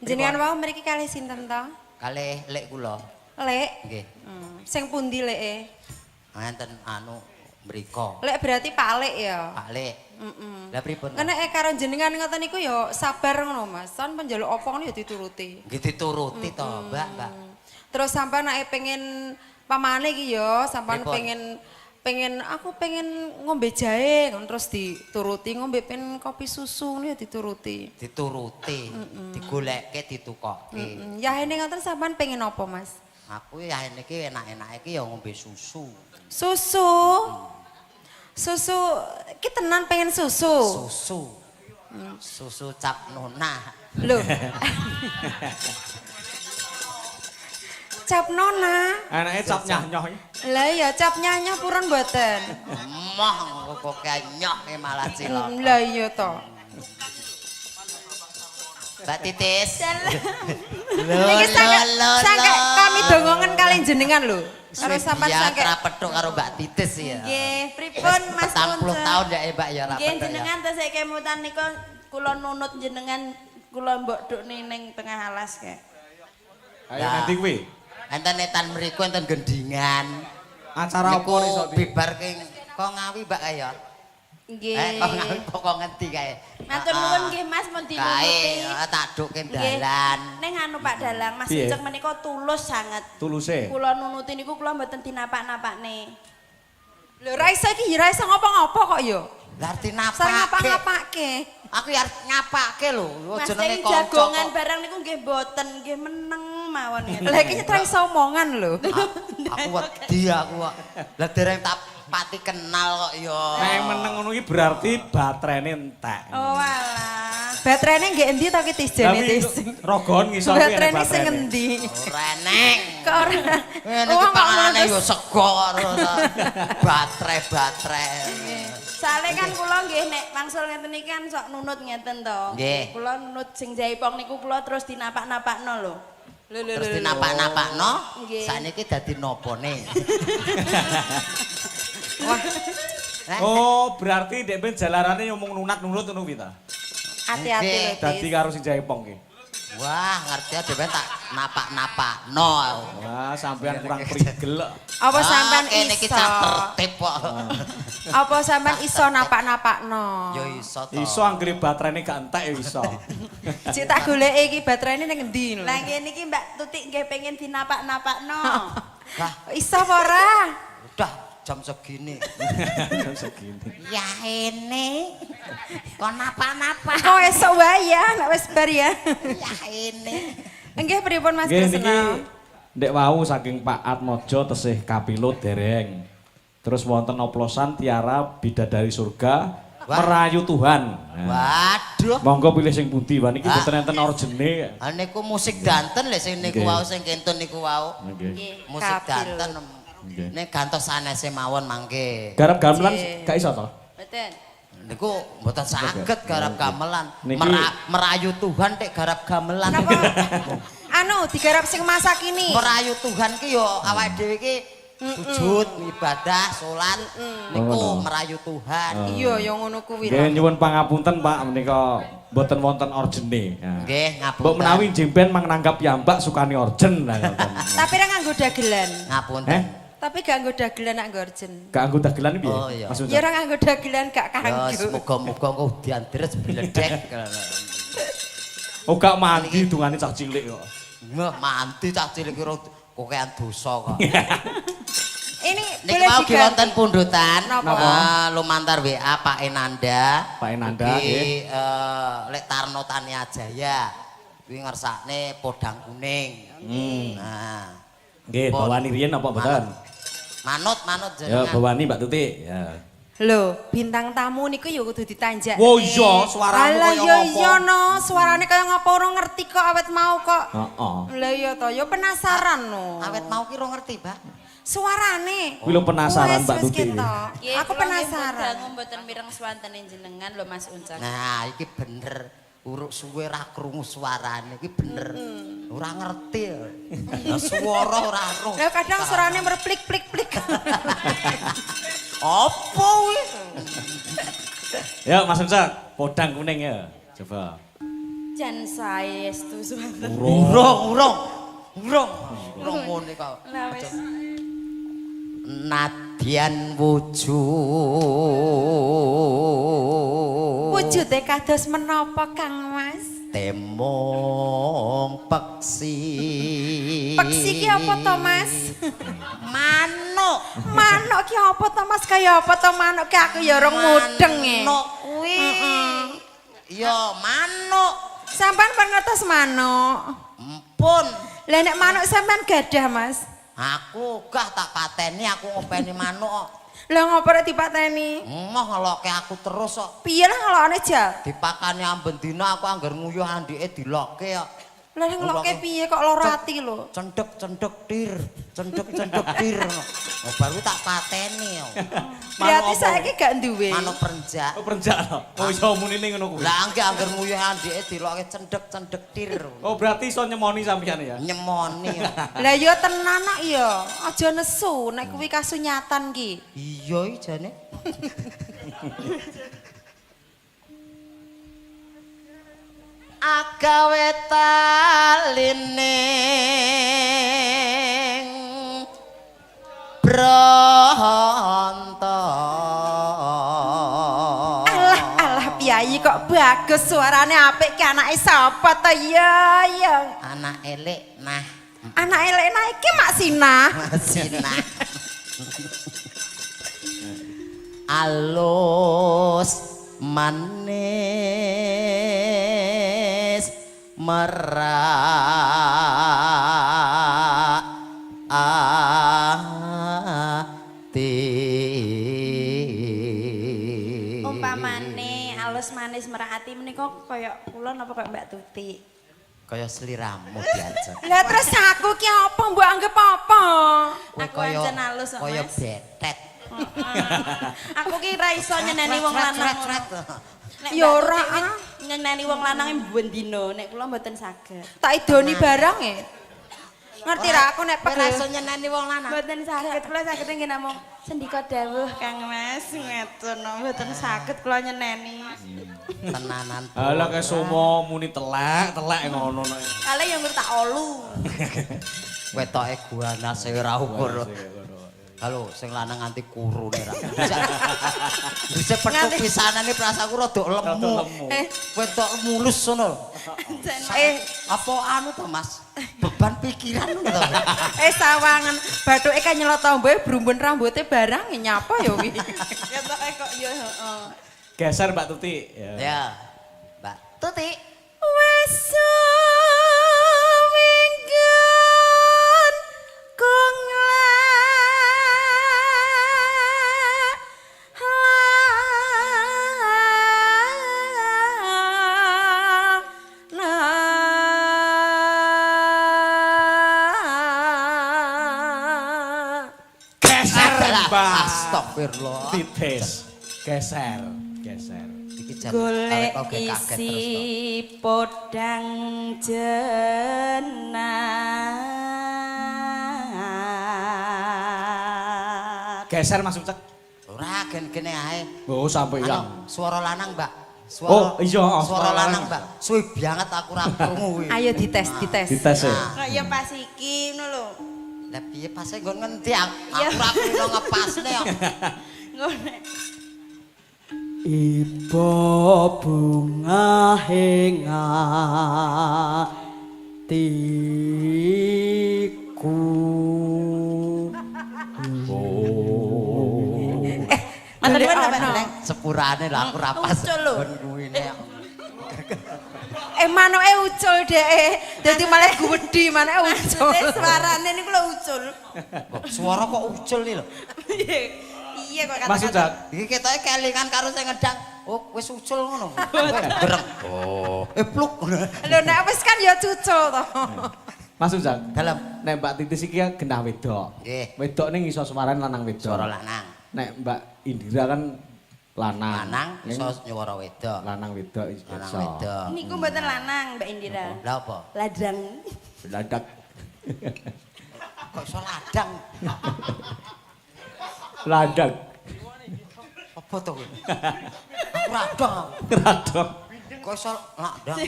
Jenengan wau mriki kalih sinten to? Kalih lek kula. Lek. Nggih. Sing pundi leke? Enten anu mriko. Lek berarti Pak Lek ya. Pak Lek. Heeh. Lah pripun? Nek karo jenengan ngoten niku ya sabar ngono Mas. Son penjaluk apa ngono ya dituruti. Nggih dituruti to, Mbak, Mbak. Terus sampean nek pengen pamane iki ya, sampean Pripun? pengen pengen aku pengen ngombe jahe ngono terus dituruti, ngombe pengen kopi susu ngono ya dituruti. Dituruti, digolekke, ditukokke. Yahene ngoten sampean pengen apa, Mas? Aku ya niki enak-enake iki ya ngombe susu. Susu. Susu ki tenan pengen susu. Susu. Susu cap nona. Loh. Cap nona. Anake cap nyah-nyoh iki. Lah iya cap nyanyah purun mboten. Moh kok nyoh malah cilaka. Lah iya to. Mbak Titis. Niki sangke kami dongongen kalian jenengan lho. Karo sampean sangke ra petuk karo Mbak Titis ya. Nggih, pripun Mas 40 tahun ya Mbak ya ra Nggih, petuk. jenengan tesih kemutan nika kula nunut jenengan kula mbok dukne ning tengah alas kae. Ayo nanti kuwi. Enten etan mriku enten gendingan. Acara apa iso bibar king kok Ngawi Mbak kae ya? Nggih. Kok Ngawi kok ngendi kae? Matur nuwun nggih Mas mun dinunuti. Kae tak dukke dalan. Ning anu Pak Dalang, Mas Ucek menika tulus sanget. Tuluse. Kula nunuti niku kula mboten dinapak-napakne. Lho ra iso iki ya ra iso ngopo-ngopo kok ya. Lah arti Sering napake. ngapa-ngapake. Aku ya arep ngapake lho, Mas jenenge sing kanca. jagongan barang niku nggih mboten, nggih meneng mawon ngeten. Lah iki ra iso omongan lho. Aku wedi aku kok. Lah dereng tak pati kenal kok ya. Nek meneng ngono iki berarti baterene entek. Oh alah. Baterene nggih endi to ki Tis jane Tis? Rogon ngisor kuwi enek Baterene sing baterene. endi? Ora eneng. Kok ora? Ngene iki panganane ya sego karo baterai-baterai. Soale kan kula nggih nek wangsul ngeten iki kan sok nunut ngeten to. Kula nunut sing jaipong niku kula terus dinapak-napakno lho. Terus dinapak-napakno, sakniki dadi nopone. Wah, Oh, berarti ndek ben jalarane ngomong nunat-nunut ngono kuwi ta. hati-hati lho Dadi Tis. karo sing jaipong ki. Wah, ngerti dhewe tak napak-napakno aku. Wah, sampean kurang prigel kok. Apa sampean kene iki iso? cah tertib kok. Apa sampean iso napak-napakno? Ya iso to. Iso anggere baterene gak entek ya iso. Cik tak goleki iki baterene ning endi lho. Lah ngene iki Mbak Tutik nggih pengen dinapak-napakno. Wah, Iso apa ora? udah jam segini. Jam segini. Ya ini. Kok napa-napa? Kok esuk wae ya, nek wis bar ya. Ya ini. Nggih pripun Mas Nggih niki Kresna? ndek wau saking Pak Atmojo tesih kapilut dereng. Terus wonten oplosan Tiara Bidadari Surga. Wah. Merayu Tuhan. Nah. Waduh. Monggo pilih sing pundi, Pak niki Ah. mboten enten orgene. Ah niku musik danten lho sing niku wau sing kentun niku wau. Nggih. Musik danten. Nggih. Nek gantos sanese mawon mangke. Garap gamelan gak iso to? Mboten. Niku mboten saged garap gamelan. Merayu Tuhan tek garap gamelan. Napa? Anu digarap sing masa kini. Merayu Tuhan ki yo awake dhewe ki sujud, ibadah, salat niku merayu Tuhan. Iya, ya ngono kuwi Nggih nyuwun pangapunten Pak menika mboten wonten orgene. Nggih, ngapunten. Mbok menawi jemben mang nanggap piyambak sukani orgen lah ngoten. Tapi ra nganggo dagelan. Ngapunten. Eh? Tapi gak nganggo dagelan nak nggo orgen. Gak nganggo dagelan piye? Oh, iya. Mas Ya ora nganggo dagelan gak Ya kanggo. semoga-moga engko udan deres bledek. Oh gak mandi dungane cah cilik kok. Wah, mandi cah cilik ki kokean dosa kok. Ini Niki boleh mau ki wonten pundutan. Napa? Lumantar WA Pak Enanda. Pak Enanda, nggih. Lek Tarno Tania Jaya. Kuwi ngersakne podang kuning. Nah. Nggih, bawani riyen apa mboten? Manut, manut Ya jenengan. bawani Mbak Tuti. Ya. Lho, bintang tamu niku ya kudu ditanjak. Wo iya, suaramu Alah kaya ya ngopo. iya no, suarane kaya ngapa ora ngerti kok awet mau kok. Heeh. Lah iya to, ya penasaran no. Awet mau ki ora ngerti, Mbak. Suarane. Kuwi lho penasaran Mbak Wes, wes Tuti. ketok. Aku penasaran. Dangu mboten mireng swantene jenengan lho Mas Uncak. Nah, iki bener. Uruk suwe ra krungu suarane iki bener. Ora ngerti. Lah swara ora roh. Lah kadang suarane merplik-plik-plik. Apa kuwi? Ya Mas Uncak, podang kuning ya. Coba. Jan saestu suwanten. Urung, urung. Urung. Urung muni kok. Lah wis. Nadyan wujud. Wujude kados menapa Kang Mas? Temong peksi. Peksi ki apa to, Mas? Manuk. Manuk ki apa to, Mas? Kaya apa to manuk ki aku ya rong mudeng e. Manuk kuwi. Ya manuk. Sampean pun ngertos manuk. Empun. Lah nek manuk sampean gadah, Mas. Aku gah tak pateni, aku ngopeni manuk kok. Lah ngopo rek dipateni? Emoh ngeloke aku terus kok. Piye lah ngelokne jal? Dipakani amben dina aku angger nguyuh andike dilokke kok. Lah ngelokke piye kok lara ati lho. Cendek cendek tir, cendek cendek tir. Oh, baru tak pateni kok. Berarti saiki gak duwe. Manuk perenjak. Oh, perenjak to. Oh, iso munine ngono kuwi. Lah angge angger nguyuh andike dilokke cendek cendek tir. Oh, berarti iso nyemoni sampeyan ya. Nyemoni. Lah ya tenan kok ya. Aja nesu nek kuwi kasunyatan ki. Iya iki jane. Agawe talining bronto. Alah alah piyayi kok bagus suarane apik ki anake sapa to ya ya. Anak elek nah. Anake elek nah iki Mak Sinah. Sinah. Alus manis merak ati. Umpamane alus manis merak ati menika kaya kula napa kaya Mbak Tuti? Kaya sliramu diajak. Lah terus aku ki apa mbok anggap apa? Aku ancen alus kok, kaya Mas. betet. Aku ki ra iso nyeneni wong lanang. Nek Ya Mbak ora, Tuti ah. nyeneni wong lanang ben dino, nek kula mboten saged. Tak idoni barang e. Ngerti ra aku nek Kowe ra pegel. iso nyeneni wong lanang. Mboten saged, kula saged nggih namung sendika dawuh Kang Mas, ngeten mboten saged kula nyeneni. Tenanan. Alah kayak sumo muni telek, telek ngono nek. Kale yang tak olu. Wetoke guanase ora ukur. Halo, sing lanang nganti kurune ra. Bisa petuk pisanane prasaku rada lemu. Lemu. Wetok mulus ngono lho. Apa anu to, Mas? Beban pikiran ngono to. Sawangan bathuke kan nyelot tomboe brumbun rambute barang nyapa ya kuwi. Ketoke kok ya heeh. Geser Mbak Tuti. Ya. Ya. Mbak Tuti. Wis suwinggan kung la Geser Alah, Mbak. Astagfirullah. Titis. Geser, geser. Iki jan Golek arep oge kaget terus isi to. podang jenar. Geser Mas Ucek. Ora gen-gene ae. Oh, sampai Anu, ilang. suara lanang, Mbak. Suara, Oh, iya, oh, suara suara lanang, lanang. Mbak. Suwe banget aku ora krungu kuwi. Ayo dites, dites. Dites ya. Kok ya pas iki ngono lho. Lah piye pase nggon ngendi aku? Iya. Aku ora kulino ngepasne kok. Ngono. Iba bunga atiku. Matur nuwun Golek Bapak. ono. Sepurane lah aku ora pas. Ucul lho. Nggon kuwine. Manuke ucul dhek. Dadi malah guwedhi manuke ucul. Maksudnya suarane niku lho ucul. Suara kok ucul iki lho. Iya kok Mas kata-kata. Ucak. Iki ketoke kelingan karo sing ngedang. Oh, wis ucul ngono. Gereng. Oh. Pluk. Lho nek wis kan ya cucul to. Mas Ucak. Dalem. Nek Mbak Titis iki kan genah wedok. Nggih. Wedok ning iso suarane lanang wedok. Suara lanang. Nek Mbak Indira kan lanang. Lanang Ning iso nyuwara wedok. lanang wedok iso. Lanang wedok. Niku mboten lanang Mbak Indira. Lah apa? Ladang. Landak. Kok iso ladang? Landak. Apa to kuwi? Aku radong aku. Radok. Kok iso ladang.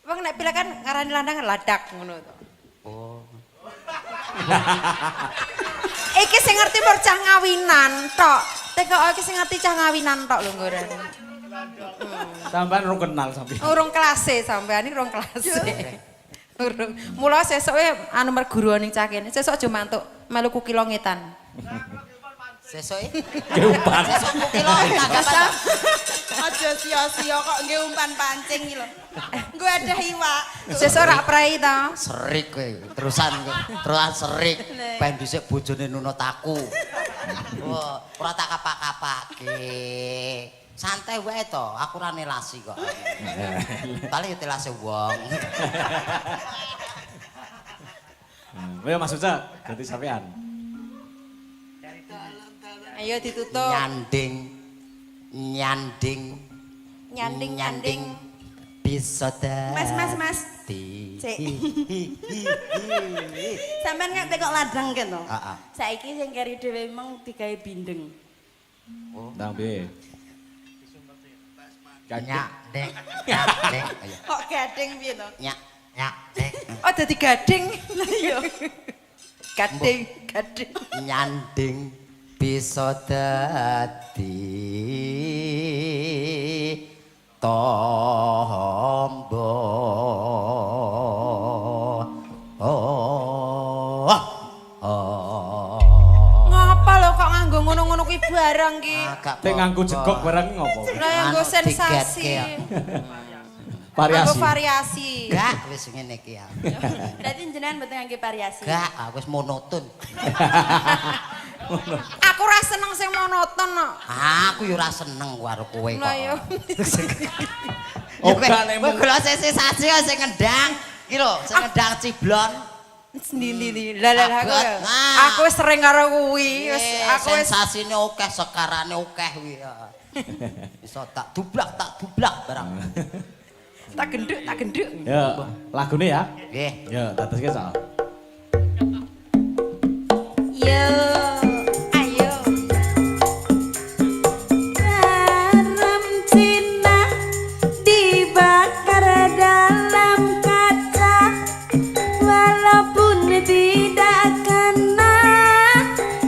Wong nek pilek kan ngarani landang ladak ngono to. Oh. Iki sing ngerti mur cah ngawinan tok. Teko iki sing ngerti cah ngawinan tok lho nggoran. Sampean urung kenal sampean. Urung kelase sampean iki urung kelase. Urung. Mula sesuke anu merguru ning cah kene. Sesuk aja mantuk melu kukila ngetan. Sesuke. Geupan. Sesuk kukila tanggapan. Aja sia-sia kok nggih umpan pancing iki lho. Nggo ada iwak. Sesuk ora prei to. Serik kowe, terusan terusan serik. Ben dhisik bojone nunut aku. Wah, ora tak kapak-kapake. Santai wae to, aku ora nelasi kok. Paling ya telase wong. Ayo Mas Uca, ganti sampean. Ayo ditutup. Nyanding. Nyanding. Nyanding, nyanding. Bisa dadi. Mas, mas, mas. Cek. Sampeyan nggak tekok ladang kan to? Heeh. Saiki sing keri dhewe meng digawe bindeng. Ndang piye? Nyak, dek, nyak, dek. Ayo. Kok gading piye to? Nyak, nyak, dek. Oh dadi gading. Lah iya. Gading, gading. Nyanding bisa dadi tombo. Oh, oh. Ngapa lho kok nganggo ngono-ngono kuwi barang ki? Nek nganggo jegok barang ngopo? Lah nganggo Anu, sensasi. digetke ya. Nganggo Variasi. variasi. Gak wis ngene iki ya. Berarti jenengan mboten ngangge variasi. Gak, aku wis monoton. Aku ora seneng sing monoton kok. Aku yo ora seneng karo kowe kok. Lah yo. Ya Oh, gak nek kowe golek sensasi kok sing ngendang. Iki lho, sing ngendang ciblon. Sendiri. Lah lah aku. Abot. ya. Nah. Aku wis sering karo kuwi. Wis aku wis sensasine akeh, sekarane akeh kuwi. Iso tak dublak barang. tak genduk, tak genduk. Ya, lagune ya. Nggih. Ya, dadoske soal. Yo, ayo. Garam Cina dibakar dalam kaca, walaupun tidak kena,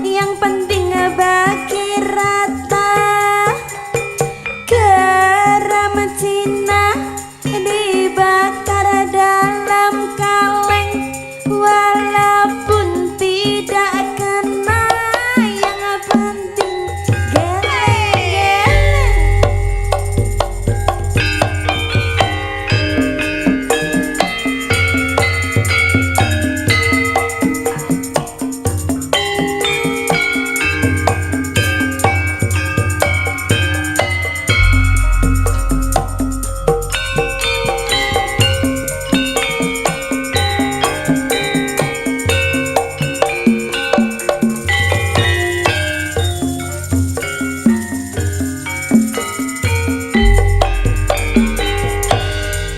yang penting bagi rata. Garam Cina dibakar dalam kaleng, walaupun tidak kena, yang penting geleng-geleng.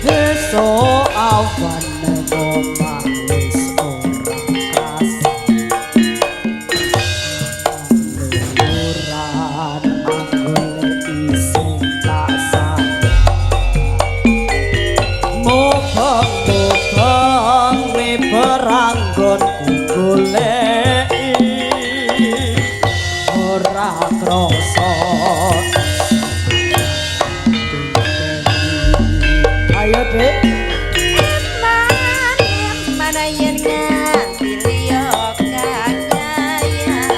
Besok awan omah wis ora krasa. Luluran anggone isih tak sayang. Mubeng-mubeng miberanggonku goleki ora krasa. Ayo, Dek. Eman, eman yen nganti liya kanyayang.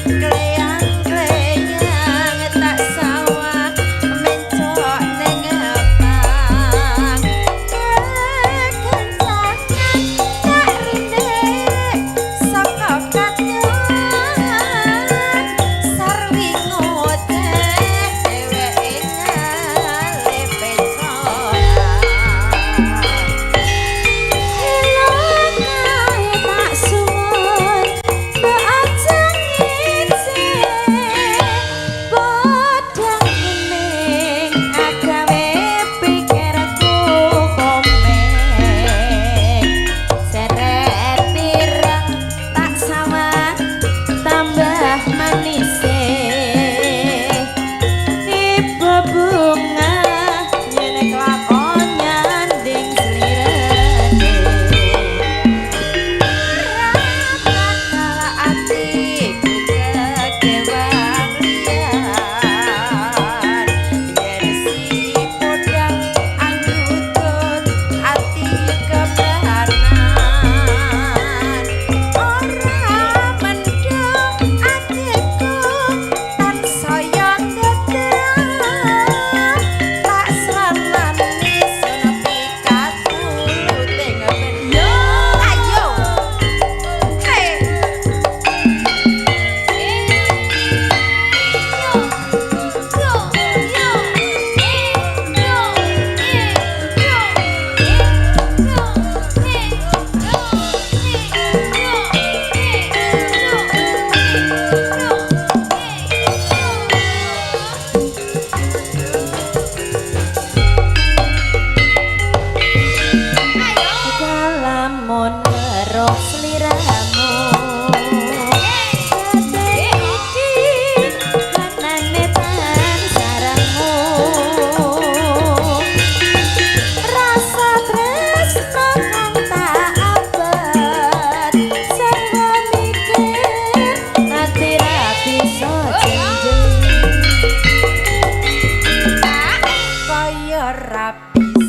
Kleyang-kleyang tak sawah mencok ning epang. Kekencangan tak rindek saka katon. Sarwi ngoceh dheweke ngale pecolan.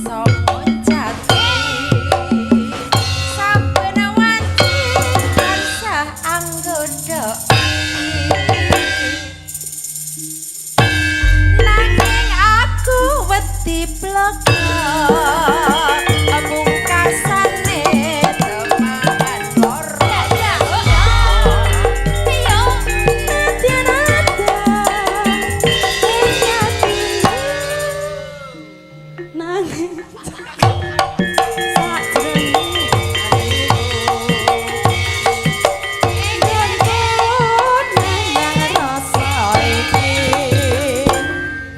iso muncati. Saben wanci tansah anggodha nanging aku wedi bloko pungkasane teman loro. Nanging sakjroning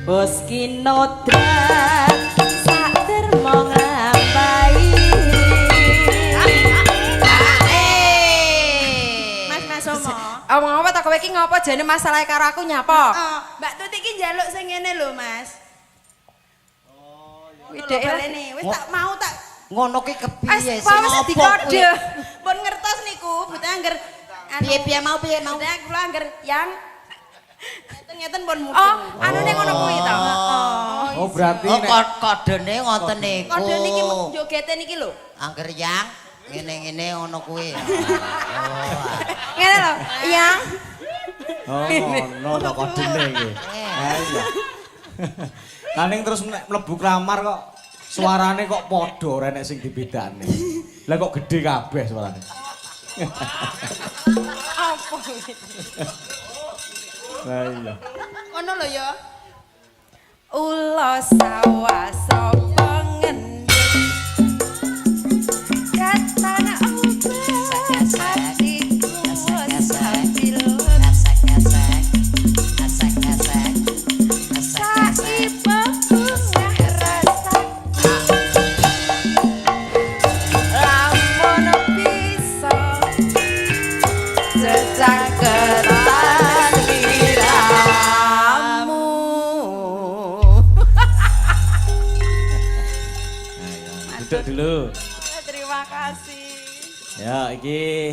bos kinodrat sak dermo nglampahi. Mas Mas Somo. Omong apa ta kowe iki ngopo jane masalahe karo aku nyapa? Oh, Mbak Tuti iki njaluk sing ngene lho, Mas. Kuwi Lho, dhek balene. Wis tak mau tak Ngono ki kepiye Wis wis dikode. pun ngertos niku, bute angger anu, Piye-piye mau piye mau? Bute kula angger yang ngeten-ngeten pun mudeng. Oh, anune ngono kuwi to. Oh, berarti Oh, nek kodene ngoten niku. Kode niki jogete niki lho. Angger yang ngene-ngene ngono kuwi. Oh. Ngene lho, yang Oh, ngono to kodene iki. Ha iya. Lah ning terus nek mlebu kamar kok suarane kok padha ora enek sing dibedakne. Lah kok gedhe kabeh suarane. apa? Lah iya. Ngono lho ya. Ula sawah sapa ngendut Katan obat atiku wis kapilut. Esek-esek. Esek-esek. Esek-esek. Saipe bungah rasa lamun bisa jejaketan sliramu. Duduk dulu. Terima kasih. Ya, iki